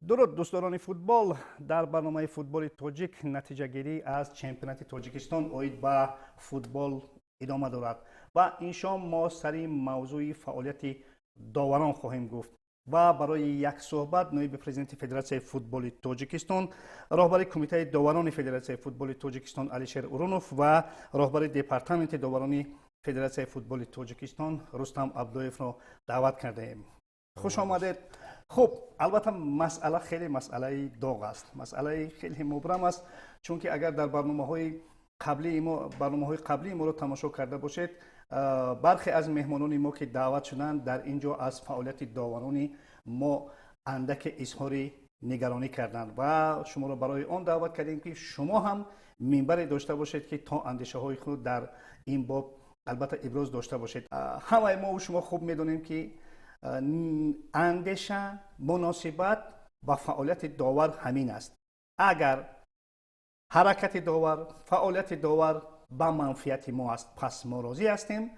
Дуруд, дӯстдорони футбол! Дар барномаи «Футболи тоҷик» натиҷагирӣ аз чемпионати Тоҷикистон оид ба футбол идома дорад ва ин шом мо сари мавзӯи фаъолияти доварон хоҳем гуфт ва барои як суҳбат ноиби президенти Федератсияи футболи Тоҷикистон, роҳбари Кумитаи доварони Федератсияи футболи Тоҷикистон Алишер Урунов ва роҳбари Департаменти доварони Федератсияи футболи Тоҷикистон Рустам Абдоевро даъват кардаем. Хуш омадед! Хуб, албатта, масъала хеле масъалаи доғ аст, масъалаи хеле мубрам аст, чунки агар дар барномаҳои қаблии мо, барномаҳои қаблии моро тамошо карда бошед, бархе аз меҳмонони мо, ки даъват шуданд, дар ин ҷо аз фаъолияти доварони мо андаке изҳори нигаронӣ карданд ва шуморо барои он даъват кардем, ки шумо ҳам минбаре дошта бошед, ки то андешаҳои худ дар ин боб албатта иброз дошта бошед. Ҳамаи мову шумо хуб медонем, ки андеша, муносибат ба фаъолияти довар ҳамин аст: агар ҳаракати довар, фаъолияти довар ба манфиати мо аст, пас мо розӣ ҳастем,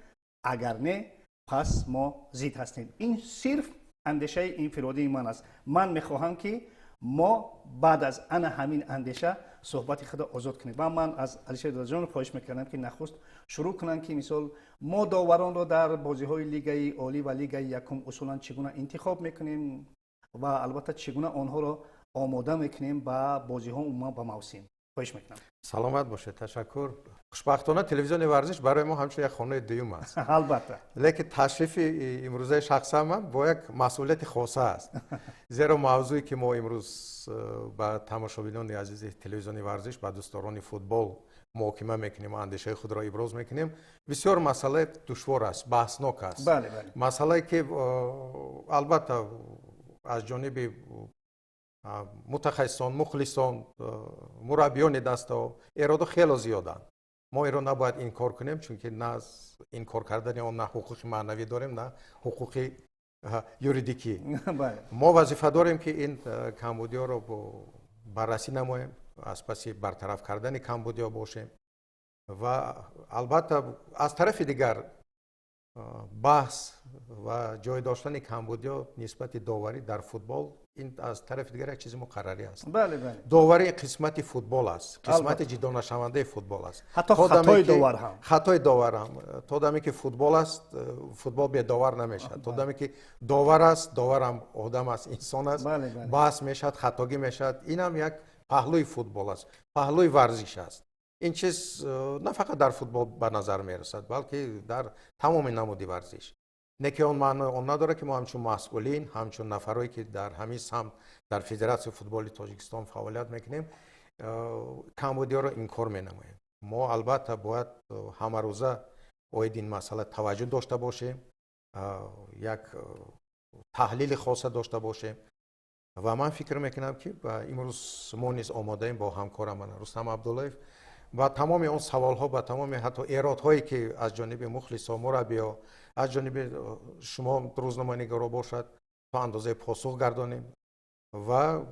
агар не, пас мо зид ҳастем. Ин сирф андешаи инфиродии ман аст. Ман мехоҳам, ки мо баъд аз ана ҳамин андеша суҳбати худро озод кунем ва ман аз Алишер Дадаҷонов хоҳиш мекардам, ки нахуст шурӯъ кунанд, ки мисол мо доваронро дар бозиҳои Лигаи олӣ ва Лигаи якум усулан чӣ гуна интихоб мекунем ва албатта чӣ гуна онҳоро омода мекунем ба бозиҳо, умуман ба мавсим. Хоҳиш мекунам. Саломат бошед, ташаккур. Хушбахтона, телевизиони «Варзиш» барои мо ҳамчун як хонаи дуюм аст. Лекин ташрифи имрӯзаи шахсан ман бо як масъулияти хоса аст, зеро мавзӯе, ки мо имрӯз ба тамошобинони азизи телевизиони «Варзиш», ба дӯстдорони футбол муҳокима мекунем ва андешаи худро иброз мекунем, бисёр масъалаи душвор аст, баҳснок аст, масъалае, ки албатта аз ҷониби мутахассисон, мухлисон, мураббиёни дастаҳо эродҳо хело зиёданд. Мо инро набояд инкор кунем, чунки на инкор кардани он на ҳуқуқи маънавӣ дорем, на ҳуқуқи юридикӣ. Мо вазифа дорем, ки ин камбудиҳоро баррасӣ намоем, аз паси бартараф кардани камбудиҳо бошем ва албатта, аз тарафи дигар, баҳс ва ҷой доштани камбудиҳо нисбати доварӣ дар футбол, ин аз тарафи дигар як чизи муқаррарӣ аст. Доварӣ қисмати футбол аст, қисмати ҷудонашавандаи футбол аст. Ҳатто хатои довар ҳам. Хатои довар ҳам. То даме ки футбол аст, футбол бедовар намешавад. То даме ки довар аст, довар ҳам одам аст, инсон аст, баҳс мешавад, хатогӣ мешавад. Инам як паҳлӯи футбол аст, паҳлӯи варзиш аст. Ин чиз на фақат дар футбол ба назар мерасад, балки дар тамоми намуди варзиш. Не ки он маънои он надорад, ки мо ҳамчун масъулин, ҳамчун нафарое, ки дар ҳамин самт дар Федератсияи футболи Тоҷикистон фаъолият мекунем, камбудиҳоро инкор менамоем. Мо албатта бояд ҳамарӯза оид ин масъала таваҷҷӯҳ дошта бошем, як таҳлили хоса дошта бошем ва ман фикр мекунам, ки имрӯз мо низ омодаем бо ҳамкорам Рустам Абдуллоев ба тамоми он саволҳо, ба тамоми ҳатто эродҳое, ки аз ҷониби мухлисо, мураббиҳо, аз ҷониби шумо, рӯзноманигоро бошад, то андозаи посух гардонем ва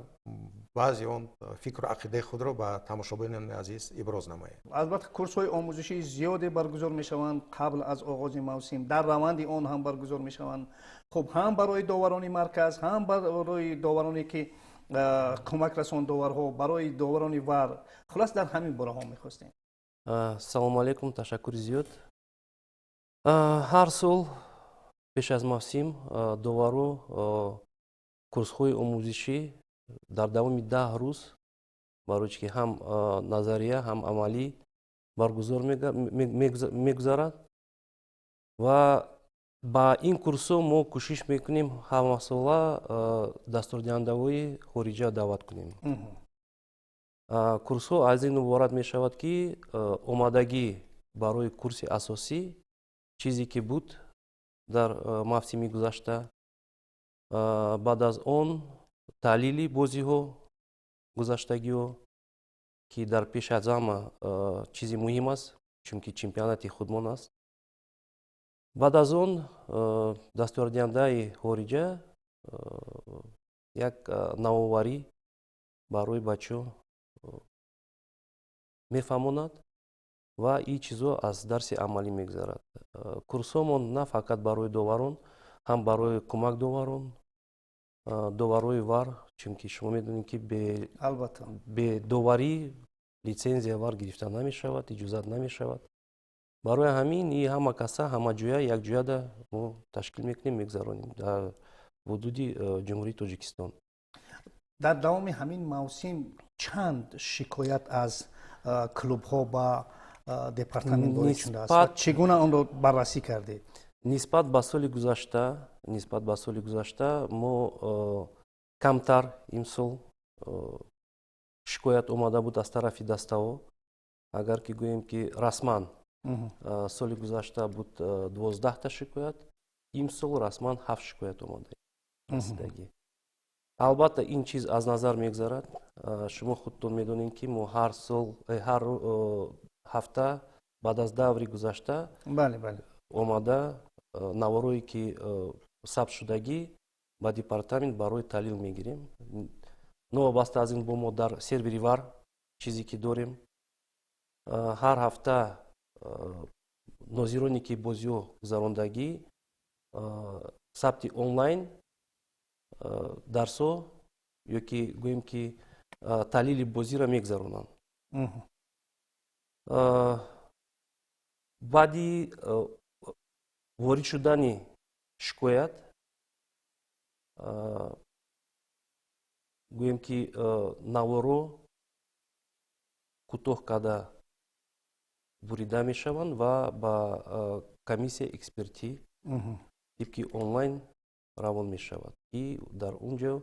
баъзе он фикру ақидаи худро ба тамошобинони азиз иброз намоем. Албатта, курсҳои омӯзишии зиёде баргузор мешаванд қабл аз оғози мавсим, дар раванди он ҳам баргузор мешаванд. Хуб, ҳам барои доварони марказ, ҳам барои довароне, ки кӯмакрасон доварҳо, барои доварони ВАР. Хулас, дар ҳамин бораҳо мехостем. Салому алейкум, ташаккури зиёд. Ҳар сол пеш аз мавсим доваро курсҳои омӯзишӣ дар давоми 10 рӯз, барои чи ки ҳам назария, ҳам амалӣ баргузор мегузарад ва ба ин курсҳо мо кӯшиш мекунем ҳамасола дастурдиҳандаҳои хориҷа даъват кунем. Курсҳо аз ин иборат мешавад, ки омодагӣ барои курси асосӣ, чизе ки буд дар мавсими гузашта, баъд аз он таҳлили бозиҳо, гузаштагиҳо, ки дар пеш аз ҳама чизи муҳим аст, чунки чемпионати худмон аст. Баъд аз он дастурдиҳандаи хориҷа як навоварӣ барои бачаҳо мефаҳмонад ва ин чизҳо аз дарси амалӣ мегузарад. Курсҳомон на фақат барои доварон, ҳам барои кӯмакдоварон. Доварои ВАР, чунки шумо медонед, ки бе доварӣ литсензия ВАР гирифта намешавад, иҷозат намешавад. Барои ҳамин и ҳама каса ҳамаҷоя якҷояда мо ташкил мекунем, мегузаронем дар ҳудуди Ҷумҳурии Тоҷикистон. Дар давоми ҳамин мавсим чанд шикоят аз клубҳо ба департамент ворид шудааст? Чӣ гуна онро баррасӣ кардед? Нисбат ба соли гузашта мо камтар имсол шикоят омада буд аз тарафи дастаҳо. Агар ки гӯем, ки расман соли гузашта буд 12-та шикоят, имсол расман ҳафт шикоят омада расидагӣ. Албатта, ин чиз аз назар мегузарад. Шумо худтон медонед, ки мо ҳар сол, ҳар ҳафта баъд аз даври гузашта бале бале омада наворое ки сабт шудагӣ, ба департамент барои таҳлил мегирем. Новобаста аз ин, бо мо дар сервери ВАР чизе ки дорем, ҳар ҳафта нозироне ки бозиҳо гузарондагӣ, сабти онлайн дарсҳо ё ки гӯем ки таҳлили бозиро мегузаронанд. Баъди ворид шудани шикоят, гӯем ки наворо кӯтоҳ карда бурида мешаванд ва ба комиссияи экспертӣ тибқи онлайн равон мешавад, ки дар он ҷо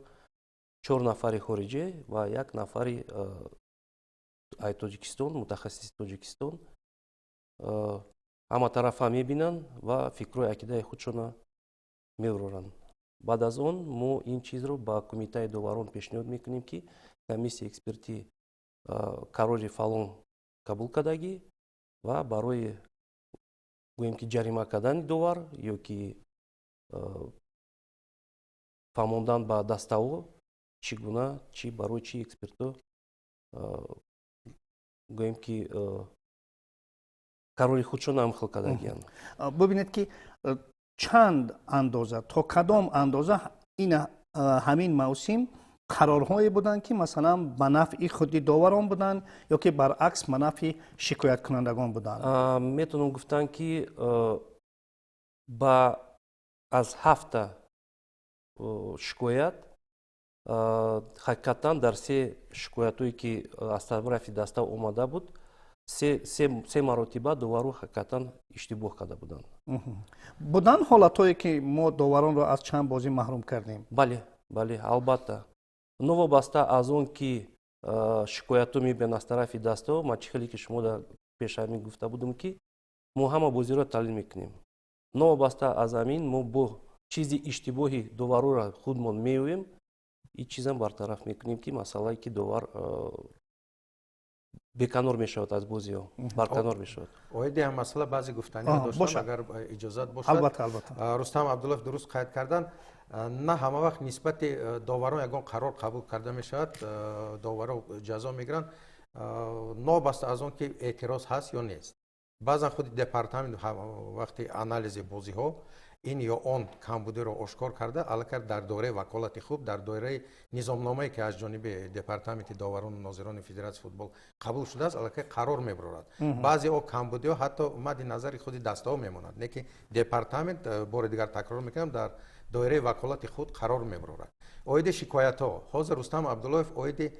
чор нафари хориҷӣ ва як нафари ай Тоҷикистон, мутахассиси Тоҷикистон, ҳама тарафа мебинанд ва фикрҳои ақидаи худшона меоранд. Баъд аз он мо ин чизро ба кумитаи доварон пешниҳод мекунем, ки комиссияи экспертӣ қарори фалон қабул кардагӣ ва барои, гӯем ки, ҷарима кардани довар ё ки фаҳмондан ба дастаҳо, чӣ гуна, чӣ барои чӣ экспертҳо, гӯем ки, қарори худшон ҳамхел кардагиянд. Бибинед, ки чанд андоза, то кадом андоза ин ҳамин мавсим қарорҳое буданд, ки масалан ба нафъи худи доварон буданд ё ки баръакс ба нафъи шикояткунандагон буданд? Метавонам гуфтан, ки ба аз ҳафта шикоят, ҳақиқатан дар се шикоятҳое ки аз тарафи даста омада буд, се маротиба довару ҳақиқатан иштибоҳ карда буданд. Буданд ҳолатҳое, ки мо доваронро аз чанд бозӣ маҳрум кардем? Бале, албатта. Новобаста аз он ки шикоятҳо мебиёнд аз тарафи дастаҳо, ман чӣ хеле ки шумо дар пеш ҳамин гуфта будам, ки мо ҳама бозиро таҳлил мекунем. Новобаста аз ҳамин, мо бо чизи иштибоҳи довароро худмон меоем, ин чизам бартараф мекунем, ки масъалае ки довар беканор мешавад, аз бозиҳо барканор мешавад. Оиди ҳам масъала баъзе гуфтаниҳо доштам, агар иҷозат бошад. Албатта, албатта. Рустам Абдуллоев дуруст қайд карданд, на ҳама вақт нисбати доварон ягон қарор қабул карда мешавад, доваро ҷазо мегиранд, нобаста аз он ки эътироз ҳаст ё нест. Баъзан худи департамент вақти анализи бозиҳо ин ё он камбудиро ошкор карда, аллакай дар доираи ваколати худ, дар доираи низомномае, ки аз ҷониби департаменти доварону нозирони Федератсияи футбол қабул шудааст, аллакай қарор мебарорад. Баъзе о камбудиҳо ҳатто мадди назари худи дастаҳо мемонад, не ки департамент, бори дигар такрор мекунам, дар доираи ваколати худ қарор мебарорад. Оиди шикоятҳо ҳозир Рустам Абдуллоев оиди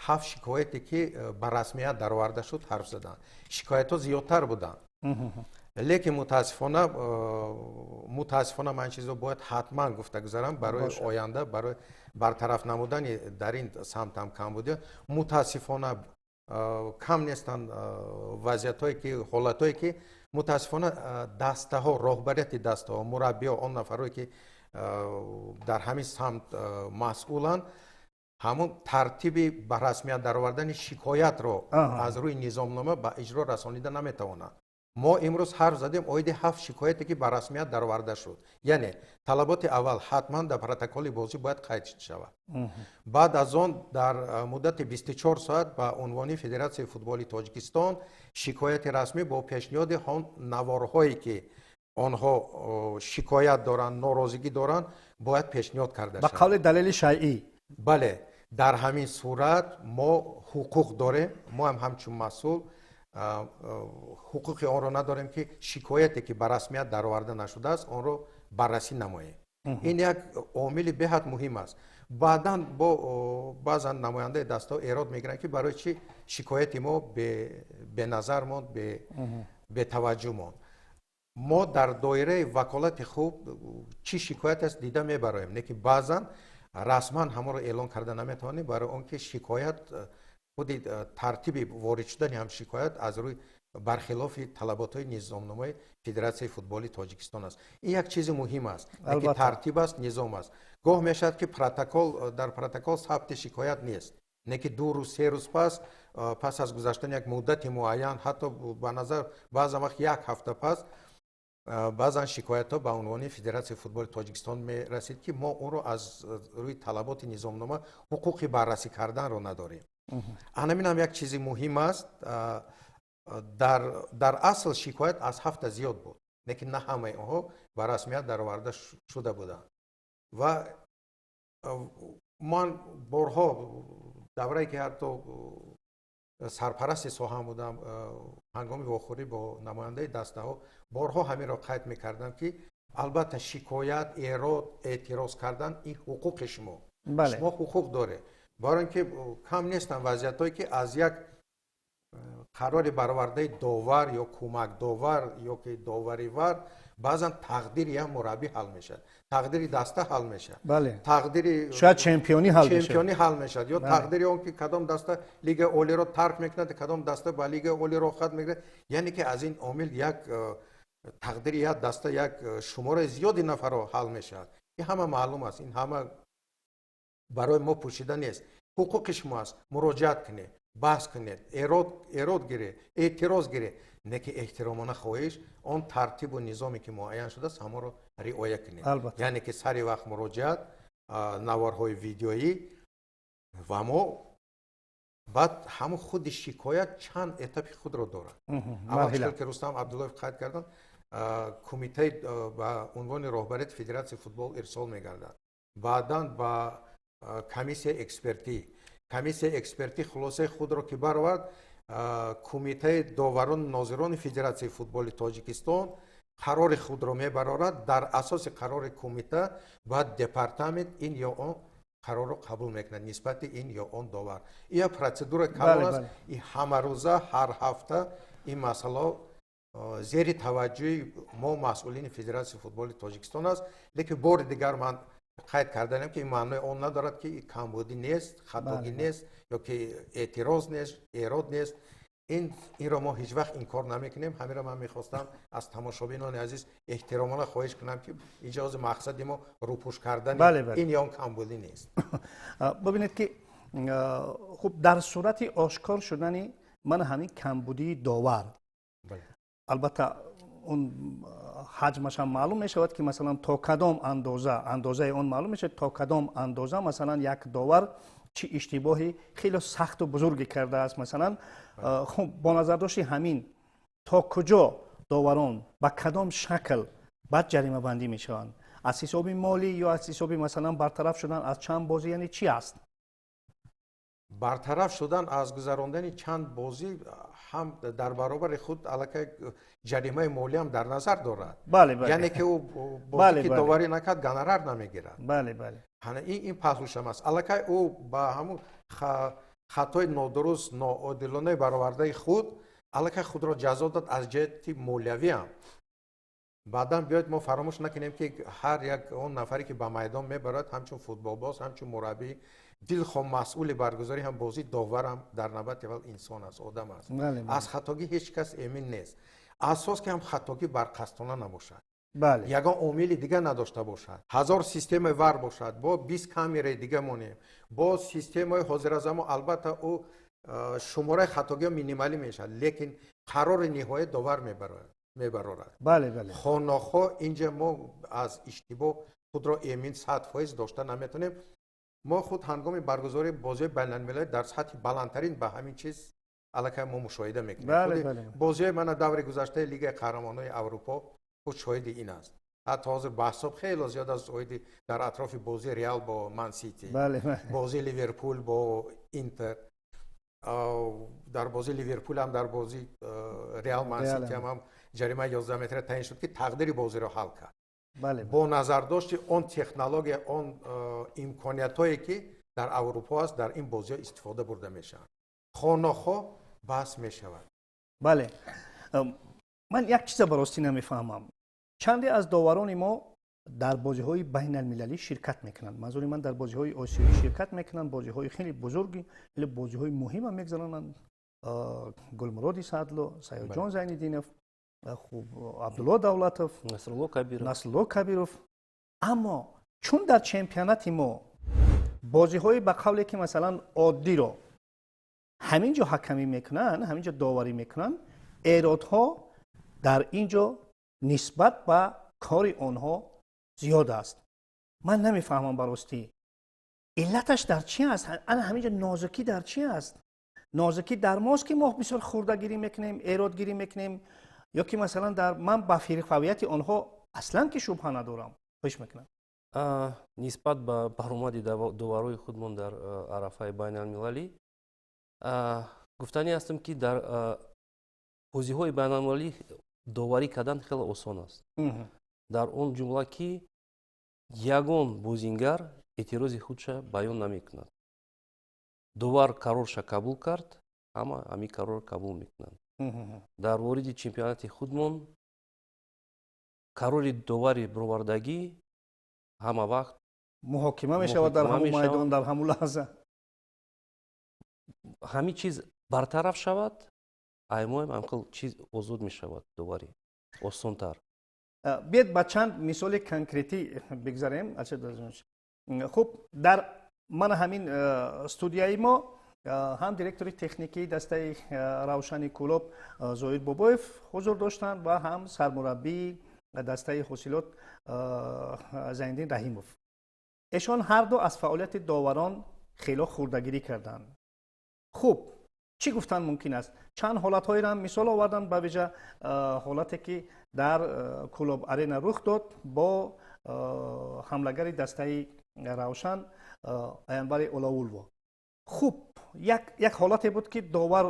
ҳафт шикояте, ки ба расмият дароварда шуд, ҳарф заданд. Шикоятҳо зиёдтар буданд, лекин мутаассифона, ман чизро бояд ҳатман гуфта гузарам барои оянда, барои бартараф намудани дар ин самт ҳам камбудиҳо. Мутаассифона, кам нестанд вазъиятҳое ки, ҳолатҳое ки мутаассифона дастаҳо, роҳбарияти дастаҳо, мураббиҳо, он нафарое ки дар ҳамин самт масъуланд, ҳамон тартиби ба расмият даровардани шикоятро аз рӯи низомнома ба иҷро расонида наметавонанд. Мо имрӯз ҳарф задем оиди ҳафт шикояте, ки ба расмият дароварда шуд. Яъне талаботи аввал: ҳатман дар протоколи бозӣ бояд қайд шавад. Баъд аз он дар муддати 24 соат ба унвони Федератсияи футболи Тоҷикистон шикояти расмӣ бо пешниҳоди ҳон наворҳое, ки Онҳо шикоят доранд, норозигӣ доранд, бояд пешниҳод карда ба шавад. Қавли далели шайъӣ. Бале, дар ҳамин сурат мо ҳуқуқ дорем, мо ҳам ҳамчун масъул ҳуқуқи онро надорем, ки шикояте, ки ба расмият дароварда нашудааст, онро баррасӣ намоем. Ин як омили беҳад муҳим аст. Баъдан бо баъзан намояндаи дастаҳо эрод мегиранд, ки барои чӣ шикояти мо беназар монд, бетаваҷҷӯҳ монд. Мо дар доираи ваколати худ чӣ шикоят аст, дида мебароем, не ки баъзан расман ҳамонро эълон карда наметавонем, барои он ки шикоят худи тартиби ворид шудани ҳам шикоят аз рӯи бархилофи талаботҳои низомномаи Федератсияи футболи Тоҷикистон аст. Ин як чизи муҳим аст, ки тартиб аст, низом аст. Гоҳ мешавад, ки протокол, дар протокол сабти шикоят нест, не ки 2 рӯз, 3 рӯз пас аз гузаштани як муддати муайян, ҳатто ба назар баъзан вақт як ҳафта пас, баъзан шикоятҳо ба унвони Федератсияи футболи Тоҷикистон мерасид, ки мо онро аз рӯи талаботи низомнома ҳуқуқи баррасӣ карданро надорем. Анамин ҳам як чизи муҳим аст. Дар асл шикоят аз ҳафта зиёд буд, лекин на ҳамаи онҳо ба расмият дароварда шуда буданд. Ва ман борҳо, даврае ки ҳатто сарпарасти соҳа будам, ҳангоми вохӯрӣ бо намояндаи дастаҳо борҳо ҳаминро қайд мекардам, ки албатта шикоят, эрод, эътироз кардан ин ҳуқуқи шумо, шумо ҳуқуқ доред, барои ин ки кам нестанд вазъиятҳое, ки аз як қарори баровардаи довар ё кӯмакдовар ё ки довари ВАР баъзан тақдири як мураббӣ ҳал мешавад, тақдири даста ҳал мешавад, тақдири шояд чемпионӣ ҳал. Чемпионӣ ҳал мешавад ё тақдири он ки кадом даста Лигаи олиро тарк мекунад, кадом даста ба Лигаи олӣ роҳхат мегирад. Яъне ки аз ин омил як тақдири як даста, як шумораи зиёди нафарро ҳал мешавад. Ин ҳама маълум аст, ин ҳама барои мо пӯшида нест. Ҳуқуқи шумо аст, муроҷиат кунед, баҳс кунед, эрод гиред, эътироз гиред, не ки эҳтиромона хоҳиш, он тартибу низоме, ки муайян шудааст, ҳамонро риоя кунед, яъне ки сари вақт муроҷиат, наворҳои видеоӣ ва мо баъд ҳамон худи шикоят чанд этапи худро дорад. Аввал, ки Рустам Абдуллоев қайд карданд, кумитаи ба унвони роҳбарияти Федератсияи футбол ирсол мегардад, баъдан ба комиссияи экспертӣ. Комиссияи экспертӣ хулосаи худро ки баровард, кумитаи доварону нозирони Федератсияи футболи Тоҷикистон қарори худро мебарорад. Дар асоси қарори кумита бояд департамент ин ё он қарорро қабул мекунад нисбати ин ё он довар. Ин як процедура калон аст. И ҳамарӯза, ҳар ҳафта ин масъалао зери таваҷҷӯҳи мо, масъулини Федератсияи футболи Тоҷикистон аст. Лекин бори дигар ман қайд карданем, ки ин маънои он надорад, ки камбудӣ нест, хатогӣ нест ё ки эътироз нест, эрод нест. Инро мо ҳеҷ вақт инкор намекунем. Ҳаминро ман мехостам аз тамошобинони азиз эҳтиромона хоҳиш кунам, ки иҷози мақсади мо рӯпӯш кардани ин ё он камбудӣ нест. Бибинед, ки хуб, дар сурати ошкор шудани ман ҳамин камбудии довар, албатта он ҳаҷмашам маълум мешавад, ки масалан то кадом андоза, андозаи он маълум мешавад, то кадом андоза масалан як довар чӣ иштибоҳи хеле сахту бузурге кардааст. Масалан, хуб, бо назардошти ҳамин то куҷо доварон ба кадом шакл баъд ҷаримабандӣ мешаванд? Аз ҳисоби молӣ ё аз ҳисоби масалан бартараф шудан аз чанд бозӣ, яъне чӣ аст? Бартараф шудан аз гузарондани чанд бозӣ ҳам дар баробари худ аллакай ҷаримаи молиам дар назар дорад. Яъне ки ӯ бозӣ ки доварӣ накард, гонорар намегирад. бале бале Ин паҳлӯшам аст. Аллакай ӯ ба ҳамун хатои нодуруст, ноодилонаи баровардаи худ аллакай худро ҷазо дод аз ҷиҳати молиявиам. Баъдан биёед мо фаромӯш накунем, ки ҳар як он нафаре, ки ба майдон мебарад, ҳамчун футболбоз, ҳамчун мураббӣ, дилхоҳ масъули баргузорӣ ҳам бозӣ, доварам дар навбати аввал инсон аст, одам аст. Аз хатогӣ ҳеҷ кас эмин нест. Асос ки ҳам хатогӣ барқасдона набошад, ягон омили дига надошта бошад. Ҳазор системаи ВАР бошад, бо 20 камераи дига монем, бо системаи ҳозиразамон, албатта ӯ шумораи хатогиҳо минималӣ мешавад, лекин қарори ниҳоят довар мебарорад. бале бале Хонохо инҷа мо аз иштибоҳ худро эмин 100% дошта наметонем. Мо худ ҳангоми баргузории бозиҳои байналмилалӣ дар сатҳи баландтарин ба ҳамин чиз аллакай мо мушоҳида мекунем. Бозиҳои мана даври гузаштаи Лигаи қаҳрамонҳои Аврупо. Худ шоҳиди ин аст. Ҳатто ҳозир баҳсҳо хеле зиёд аст оиди дар атрофи бозии Реал бо Ман Сити, бозии Ливерпул бо Интер. Дар бозии Ливерпул ҳам, дар бозии Реал Ман Сити ҳам ҷаримаи 11 метра таъин шуд, ки тақдири бозиро ҳал кард. Бо назардошти он технология, он имкониятҳое, ки дар Аврупо аст, дар ин бозиҳо истифода бурда мешаванд. Хоҳ нохоҳ баҳс мешавад. Бале, ман як чиза ба ростӣ намефаҳмам. Чанде аз доварони мо дар бозиҳои байналмилалӣ ширкат мекунанд, манзури ман, дар бозиҳои осиёӣ ширкат мекунанд, бозиҳои хеле бузурги, хеле бозиҳои муҳима мегузаронанд: Гулмуроди Садло, Саёдҷон Зайниддинов, хуб, Абдулло Давлатов, Насрулло Кабиров. Насрулло Кабиров. Аммо чун дар чемпионати мо бозиҳои, ба қавле ки, масалан, оддиро ҳамин ҷо ҳакамӣ мекунанд, ҳамин ҷо доварӣ мекунанд, эродҳо дар ин ҷо нисбат ба кори онҳо зиёд аст. Ман намефаҳмам ба ростӣ, иллаташ дар чӣ аст? Ана ҳамин ҷо нозукӣ дар чӣ аст? Нозукӣ дар мост, ки мо бисёр хурдагирӣ мекунем, эродгирӣ мекунем, ё ки масалан дар ман ба фирфавияти онҳо аслан ки шубҳа надорам. Хоҳиш мекунам. Нисбат ба баромади доварои худмон дар арафаи байналмилалӣ гуфтанӣ ҳастам, ки дар бозиҳои байналмилалӣ доварӣ кардан хеле осон аст, дар он ҷумла ки ягон бозингар эътирози худша баён намекунад. Довар қарорша қабул кард, ҳама ҳамин қарорро қабул мекунанд. Дар вориди чемпионати худмон қарори довари бировардагӣ ҳама вақт муҳокима мешавад дар ҳамун майдон, дар ҳамун лаҳза. Ҳамин чиз бартараф шавад, аймоем ҳамхел чиз озод мешавад, доварӣ осонтар. Биед, ба чанд мисоли конкретӣ бигзарем. Хуб, дар мана ҳамин студияи мо ҳам директори техникии дастаи Равшани Кӯлоб Зоир Бобоев ҳузур доштанд ва ҳам сармураббии дастаи Ҳосилот Зайниддин Раҳимов. Эшон ҳарду аз фаъолияти доварон хело хурдагирӣ карданд. Хуб, чӣ гуфтан мумкин аст? Чанд ҳолатҳоеро ҳам мисол оварданд, ба вижа ҳолате, ки дар Кӯлоб Арена рух дод бо ҳамлагари дастаи Равшан Аянбари Олаулво. Хуб, як ҳолате буд, ки довар,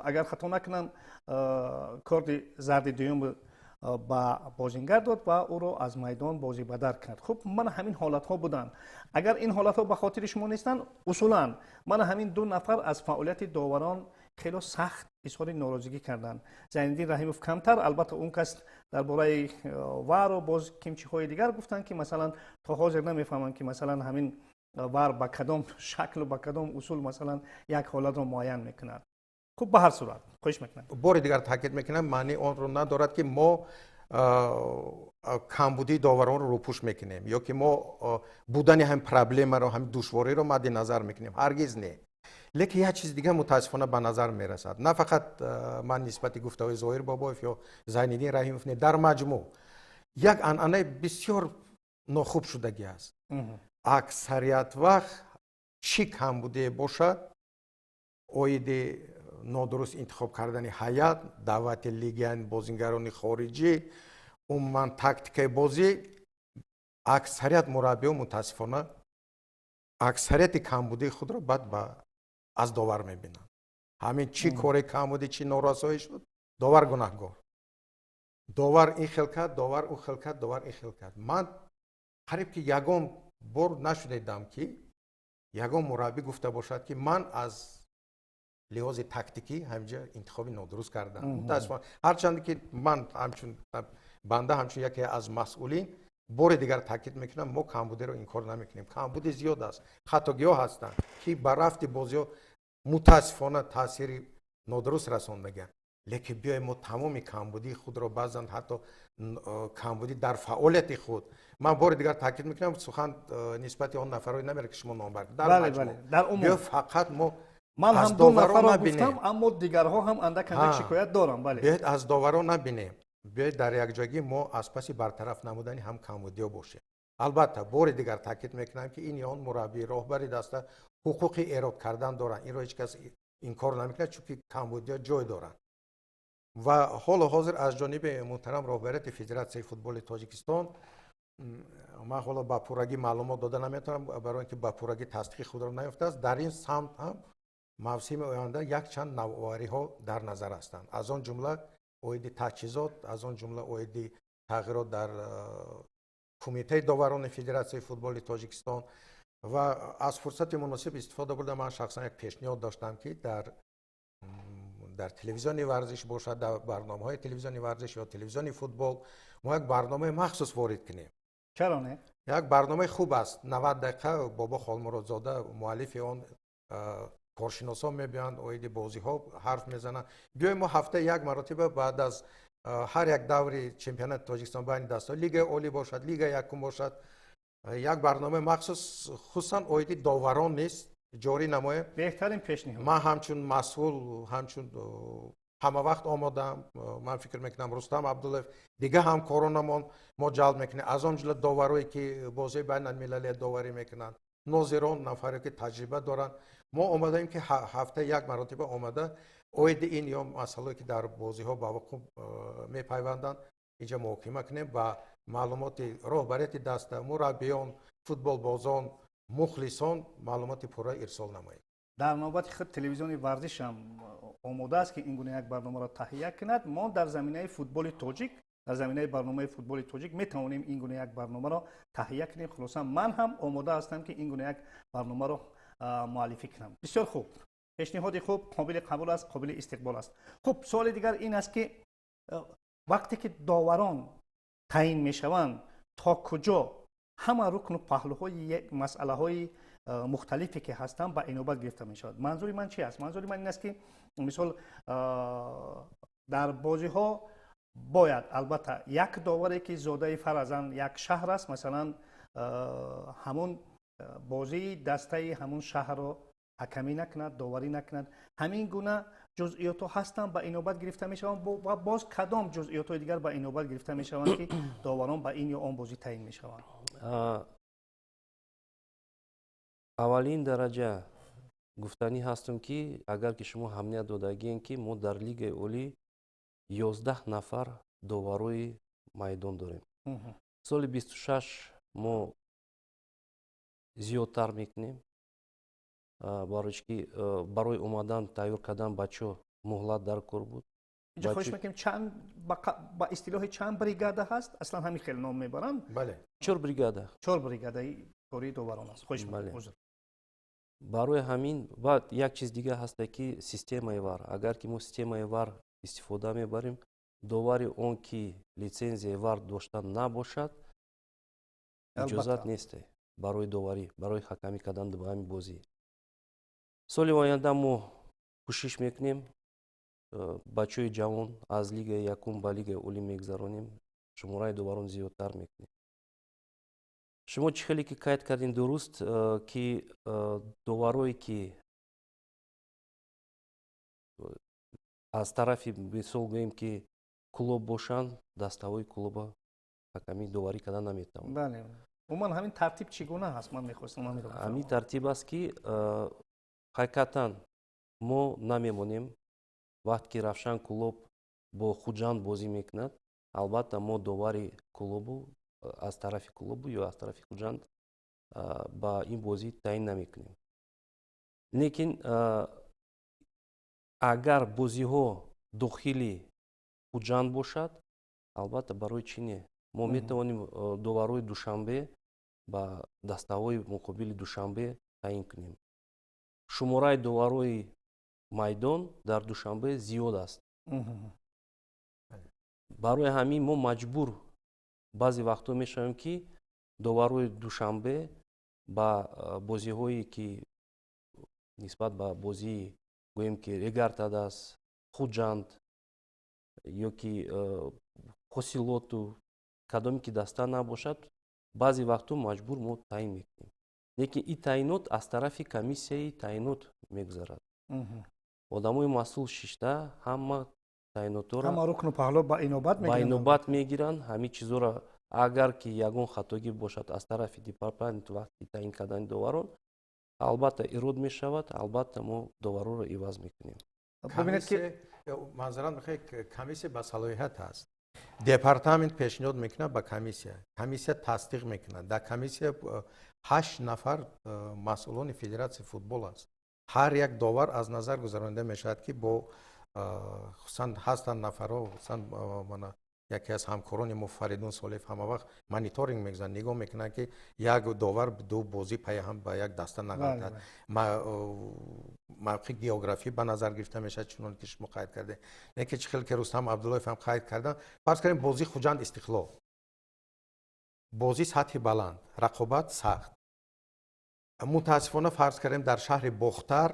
агар хато накунам, корди зарди дуюм ба бозингар дод ва ӯро аз майдон бозибадар кард. Хуб, мана ҳамин ҳолатҳо буданд. Агар ин ҳолатҳо ба хотири шумо нестанд, усулан мана ҳамин ду нафар аз фаъолияти доварон хело сахт изҳори норозигӣ карданд. Зайниддин Раҳимов камтар, албатта, он кас дар бораи ВАРу боз кимчиҳои дигар гуфтанд, ки масалан то ҳозир намефаҳманд, ки масалан ҳамин ВАР ба кадом шаклу ба кадом усул масалан як ҳолатро муайян мекунад. Хуб, ба ҳар сурат, хоҳиш мекунам. Бори дигар таъкид мекунам, маънии онро надорад, ки мо камбудии доваронро рӯпӯш мекунем ё ки мо будани ҳамин проблемаро, ҳамин душвориро мадди назар мекунем. Ҳаргиз не. Лекин як чизи дигар мутаассифона ба назар мерасад. На фақат ман нисбати гуфтаҳои Зоҳир Бобоев ё Зайниддин Раҳимов не, дар маҷмӯъ як анъанаи бисёр нохуб шудагӣ аст. Аксарият вақт чӣ камбудие бошад оиди нодуруст интихоб кардани ҳайат, даъвати легион, бозингарони хориҷӣ, умуман тактикаи бозӣ, аксарият мураббиҳо мутаассифона аксарияти камбудии худро баъд ба аз довар мебинанд. Ҳамин чӣ коре камбудӣ, чӣ норасоӣ шуд, довар гунаҳгор, довар ин хел кард, довар ӯ хел кард, довар ин хел кард. Ман қариб ки ягон бор нашунидам, ки ягон мураббӣ гуфта бошад, ки ман аз лиҳози тактикӣ ҳаминҷа интихоби нодуруст кардам. Мутаассифона, ҳарчанд ки ман ҳамчун банда, ҳамчун яке аз масъулин, бори дигар таъкид мекунам, мо камбудиро инкор намекунем. Камбуди зиёд аст, хатогиҳо ҳастанд, ки ба рафти бозиҳо мутаассифона таъсири нодуруст расондагианд. Лекин биёем, мо тамоми камбудии худро, баъзан ҳатто камбудӣ дар фаъолияти худ, ман бори дигар таъкид мекунам, сухан нисбати он нафарое намера, ки шумо номбар, биё, фақат мо Ман ҳам ду нафарро гуфтам, аммо дигарҳо ҳам андак андак шикоят дорам, бале. Биёед, аз доваро набинем, биёед, дар якҷоягӣ мо аз паси бартараф намудани ҳам камбудиҳо бошем. Албатта, бори дигар таъкид мекунам, ки ин ё он мураббӣ, роҳбари даста ҳуқуқи эрод кардан доранд. Инро ҳеҷ кас инкор намекунад, чунки камбудиҳо ҷой доранд. Ва ҳоло ҳозир аз ҷониби муҳтарам роҳбарияти Федератсияи футболи Тоҷикистон, ман ҳоло ба пуррагӣ маълумот дода наметавонам, барои ин ки ба пуррагӣ тасдиқи худро наёфтааст, дар ин самт ҳам мавсими оянда якчанд навовариҳо дар назар ҳастанд, аз он ҷумла оиди таҷҳизот, аз он ҷумла оиди тағйирот дар Кумитаи доварони Федератсияи футболи Тоҷикистон. Ва аз фурсати муносиб истифода бурда, ман шахсан як пешниҳод доштам, ки дар телевизиони варзиш бошад, дар барномаҳои телевизиони варзиш ё телевизиони футбол мо як барномаи махсус ворид кунем. Чаро не? Як барномаи хуб аст, 90 дақиқа, Бобо Холмуродзода муаллифи он, коршиносон мебиёянд, оиди бозиҳо ҳарф мезананд. Биёем, мо ҳафта як маротиба баъд аз ҳар як даври чемпионати Тоҷикистон байни дастҳо, Лигаи олӣ бошад, Лигаи якум бошад, як барномаи махсус, хусусан оиди доварон низ ҷорӣ намоем. Беҳтарин пешниҳод. Ман ҳамчун масъул, ҳамчун ҳама вақт омодаам. Ман фикр мекунам, Рустам Абдуллаев, дигар ҳамкоронамон мо ҷалб мекунем, аз он ҷумла доварое, ки бозии байналмилалия доварӣ мекунанд, нозирон, нафаре, ки таҷриба доранд. Мо омадаем, ки ҳафта як маротиба омада, оиди ин ё масъалое, ки дар бозиҳо ба вуқӯъ мепайванданд, инҷа муҳокима кунем ва маълумоти роҳбарияти даста, мураббиён, футболбозон, мухлисон маълумоти пурра ирсол намоем. Дар навбати худ телевизиони варзишам омода аст, ки ин гуна як барномаро таҳия кунад. Мо дар заминаи футболи тоҷик, дар заминаи барномаи футболи тоҷик метавонем ин гуна як барномаро таҳия кунем. Хулоса, ман ҳам омода ҳастам, ки ин гуна як барномаро муаллифӣ кунам. Бисёр хуб, пешниҳоди хуб, қобили қабул аст, қобили истиқбол аст. Хуб, суоли дигар ин аст, ки вақте ки доварон таъин мешаванд, то куҷо ҳама рукну паҳлӯҳои масъалаҳои мухталифе, ки ҳастанд, ба инобат гирифта мешавад? Манзури ман чи аст? Манзури ман ин аст, ки мисол, дар бозиҳо бояд албатта як доваре, ки зодаи фарзан як шаҳр аст, масалан, ҳамун бозии дастаи ҳамун шаҳрро ҳакамӣ накунад, доварӣ накунад. Ҳамин гуна ҷузъиётҳо ҳастанд, ба инобат гирифта мешаванд? Ва боз кадом ҷузъиётҳои дигар ба инобат гирифта мешаванд, ки доварон ба ин ё он бозӣ таъин мешаванд? Аввалин дараҷа гуфтанӣ ҳастам, ки агар ки шумо ҳамният додагием, ки мо дар Лигаи олӣ 11 нафар доварои майдон дорем, соли 26 мо зиёдтар мекунем, барои ки барои омадан, тайёр кардан бачаҳо муҳлат дар кор буд. Инҷо хоҳиш мекунем, чанд, ба истилоҳи, чанд бригада ҳаст аслан, ҳамин хел ном мебаранд? Бале. Чор бригада. Чор бригадаи кори доварон аст. Хоҳиш мекунем, узр. Барои ҳамин баъд як чиз дига ҳаста, ки системаи ВАР, агар ки мо системаи ВАР истифода мебарем, довари он ки литсензияи ВАР дошта набошад, иҷозат несте барои доварӣ, барои ҳакамӣ кардан ба ҳамин бозӣ. Соли оянда мо кӯшиш мекунем, бачаҳои ҷавон аз Лигаи якум ба Лигаи олӣ мегузаронем, шумораи доварон зиёдтар мекунем. Шумо чӣ хеле ки қайд кардем, дуруст, ки доварое, ки аз тарафи, мисол гӯем, ки клуб бошанд, дастаҳои клуба ҳакамӣ, доварӣ кардан наметавонанд. Бале, умуман ҳамин тартиб чӣ гуна ҳаст? Ман мехостам ҳаминро. Ҳамин тартиб аст, ки ҳақиқатан мо намемонем. Вақте ки Равшан клуб бо Хуҷанд бозӣ мекунад, албатта мо довари клубу аз тарафи клубу ё аз тарафи Хуҷанд ба ин бозӣ таъин намекунем. Лекин агар бозиҳо дохили Хуҷанд бошад, албатта, барои чӣ не, мо метавонем доварои Душанбе ба дастаҳои муқобили Душанбе таъин кунем. Шумораи доварои майдон дар Душанбе зиёд аст. Барои ҳамин мо маҷбур баъзе вақтҳо мешавем, ки доварои Душанбе ба бозиҳое, ки нисбат ба бозии, гӯем, ки Регар-ТадАЗ, Хуҷанд ё ки Ҳосилоту, кадоме ки даста набошад, баъзе вақтҳо маҷбур мо таъин мекунем. Лекин ин таъинот аз тарафи комиссияи таъинот мегузарад. Одамои масъул шишта ҳама таъинотҳоро ҳама рукну паҳлӯ ба инобат ба инобат мегиранд ҳамин чизҳоро. Агар ки ягон хатогӣ бошад аз тарафи департамент вақти таъин кардани доварон, албатта, ирод мешавад, албатта, мо доварҳоро иваз мекунем. Бибинед, ки Маъзарат мехоҳед, комиссия ба салоҳият аст. Департамент пешниҳод мекунад ба комиссия, комиссия тасдиқ мекунад. Дар комиссия ҳашт нафар масъулони федератсияи футбол аст. Ҳар як довар аз назар гузаронида мешавад, ки бо хусусан ҳастанд нафарҳо, хусусан мана яке аз ҳамкорони мо, Фаридун Солиев, ҳама вақт мониторинг мегузаранд, нигоҳ мекунанд, ки як довар ду бозӣ пайҳам ба як даста нағалтад. Мавқеи географӣ ба назар гирифта мешавад, чунон ки шумо қайд кардед. Не ки чӣ хел ки Рустам Абдуллоев ҳам қайд карданд, фарз кардем, бозии Хуҷанд Истиқлол, бозии сатҳи баланд, рақобат сахт. Мутаассифона, фарз кардем, дар шаҳри Бохтар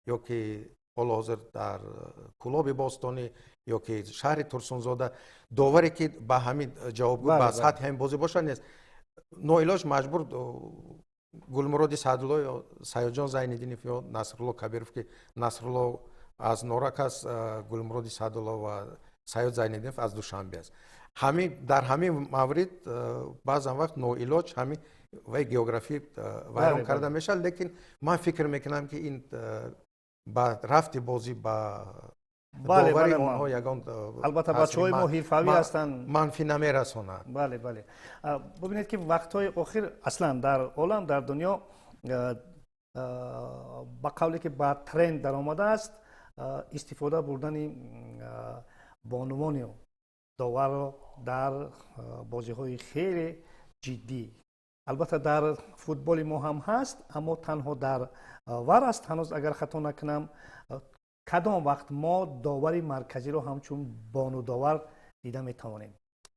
ё ки ҳоло ҳозир дар Кӯлоби Бостонӣ ё ки шаҳри Турсунзода доваре, ки ба ҳамин ҷавобгӯ ба сатҳи ҳамин бозӣ бошад, нест. Ноилоҷ маҷбур Гулмуроди Саъдулло ё Саёдҷон Зайниддинов ё Насрулло Кабиров, ки Насрулло аз Норак аст, Гулмуроди Саъдулло ва Саёд Зайниддинов аз Душанбе аст. Ҳамин дар ҳамин маврид баъзан вақт ноилоҷ ҳамин вай географӣ вайрон карда мешавад. Лекин ман фикр мекунам, ки ин ба рафти бозӣ, ба довари онҳо ягон Албатта, бачаҳои мо ҳирфавӣ ҳастанд. Манфӣ намерасонад. Бале, бубинед, ки вақтҳои охир аслан дар олам, дар дунё, ба қавле ки ба тренд даромадааст, истифода бурдани бонувони доварро дар бозиҳои хеле ҷиддӣ. Албатта, дар футболи мо ҳам ҳаст, аммо танҳо дар ВАР аст ҳанӯз, агар хато накунам. Кадом вақт мо довари марказиро ҳамчун бонудовар дида метавонем?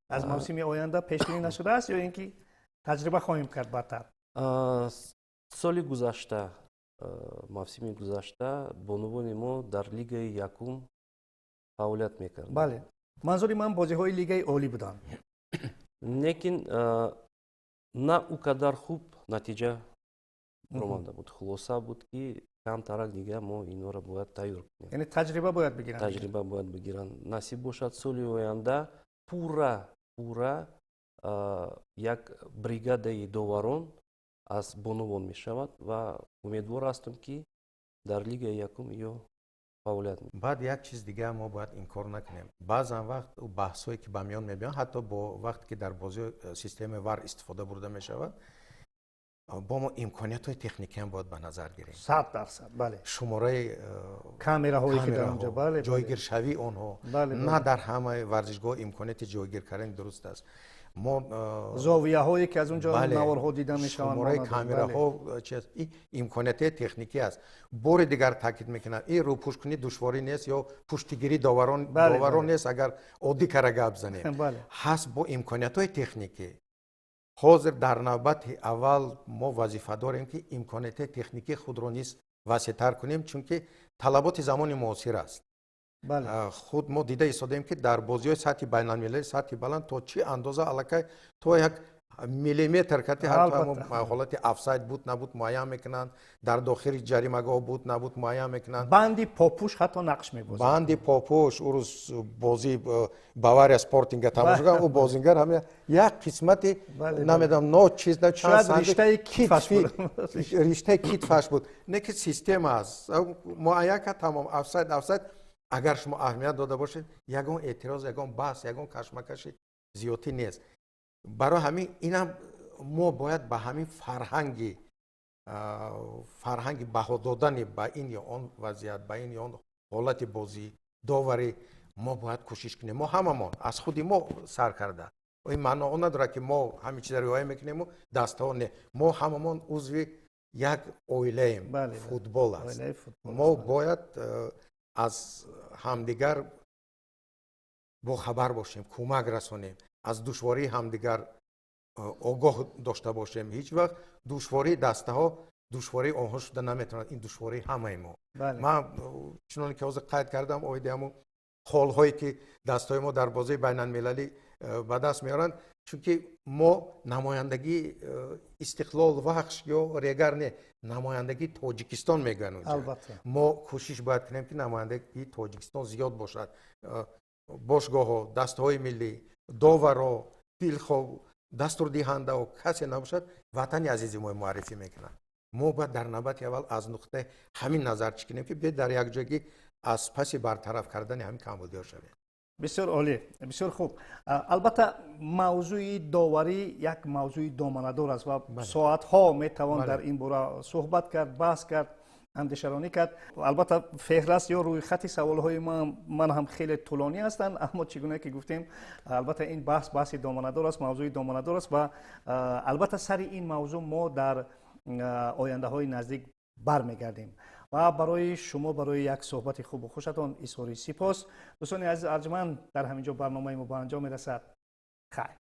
Аз мавсими оянда пешбинӣ нашудааст ё ин ки таҷриба хоҳем кард баъдтар? Соли гузашта, мавсими гузашта, бонувони мо дар лигаи якум фаъолият мекарданд. Бале, манзури ман бозиҳои лигаи олӣ буданд. Лекин на ӯ қадар хуб натиҷа баромада буд. Хулоса буд, ки камтарак дига мо инҳоро бояд тайёр кунем. Яъне таҷриба бояд бигиранд. Таҷриба бояд бигиранд. Насиб бошад, соли оянда пурра як бригадаи доварон аз бонувон мешавад ва умедвор ҳастам, ки дар лигаи якум ё фаъолият. Баъд як чиз дига мо бояд инкор накунем. Баъзан вақт баҳсҳое, ки ба миён мебиёнд, ҳатто бо вақте ки дар бозӣ системаи ВАР истифода бурда мешавад, бо мо имкониятҳои техникиам бояд ба назар гирем. 100%, бале. Шумораи камераҳое, ки дар онҷо, бале. Ҷойгиршавии онҳо. На дар ҳамаи варзишгоҳ имконияти ҷойгир кардани дуруст аст. Мо зовияҳое, ки аз он ҷо наворҳо дида мешаванд. Шумораи камераҳо чи аст, ин имкониятҳои техникӣ аст. Бори дигар таъкид мекунам, ин рӯпӯшкунӣ душворӣ нест ё пуштигирии доварон нест. Агар оддӣ кара гап занем, ҳаст бо имкониятҳои техникӣ. Ҳозир дар навбати аввал мо вазифа дорем, ки имкониятҳои техникии худро низ васеътар кунем, чунки талаботи замони муосир аст. Худ мо дида истодем, ки дар бозиҳои сатҳи байналмилалӣ, сатҳи баланд, то чӣ андоза аллакай то як миллиметр кати ҳолати офсайд буд, набуд муайян мекунанд, дар дохили ҷаримагоҳ буд, набуд муайян мекунанд. Банди попӯш ҳатто нақш мебозад. Банди попӯш. Ӯ рӯз бозии Бавария Спортинга тамошо кардам, ӯ бозингар ҳама як қисмати, намедонам, ночиз. Риштаи китфаш буд. Не ки система аст, муайян кард, тамом, офсайд, офсайд. Агар шумо аҳамият дода бошед, ягон эътироз, ягон баҳс, ягон кашмакаши зиёдтӣ нест. Барои ҳамин инам мо бояд ба ҳамин фарҳанги баҳо додани ба ин ё он вазъият, ба ин ё он ҳолати бозӣ, доварӣ, мо бояд кӯшиш кунем. Мо ҳамамон, аз худи мо сар карда. Ин маъно он надорад, ки мо ҳамин чиза риоя мекунему дастаҳо не. Мо ҳамамон узви як оилаем, футбол аст. Мо бояд аз ҳамдигар бохабар бошем, кӯмак расонем, аз душвории ҳамдигар огоҳ дошта бошем. Ҳеҷ вақт душвории дастаҳо душвории онҳо шуда наметавонад, ин душвории ҳамаи мо. Ман чуноне ки ҳозир қайд кардам, оиди ҳамун холҳое, ки дастҳои мо дар бозии байналмилалӣ ба даст меоранд, чунки мо намояндагии Истиқлол, Вахш ё Регар не, намояндагии Тоҷикистон мегӯянд. Мо кӯшиш бояд кунем, ки намояндагии Тоҷикистон зиёд бошад. Бошгоҳҳо, дастаҳои миллӣ, доваро, дилхоҳ дастурдиҳандао, касе набошад, ватани азизи мо муаррифӣ мекунанд. Мо бояд дар навбати аввал аз нуқтаи ҳамин назар чӣ кунем, ки биёед дар якҷоягӣ. Аз паси бартараф кардани ҳамин камбудиҳо шавем. Бисёр олӣ, бисёр хуб. Албатта, мавзӯи доварӣ як мавзӯи доманадор аст ва соатҳо метавон дар ин бора суҳбат кард, баҳс кард, андешаронӣ кард. Албатта, феҳраст ё рӯйхати саволҳои ман ҳам хеле тӯлонӣ ҳастанд, аммо чӣ гуна ки гуфтем, албатта, ин баҳс баҳси доманадор аст, мавзӯи доманадор аст ва албатта сари ин мавзӯъ мо дар ояндаҳои наздик бармегардем. Ва барои шумо барои як суҳбати хубу хушатон изҳори сипос. Дӯстони азиз арҷманд, дар ҳамин ҷо барномаи мо ба анҷом мерасад. Хайр.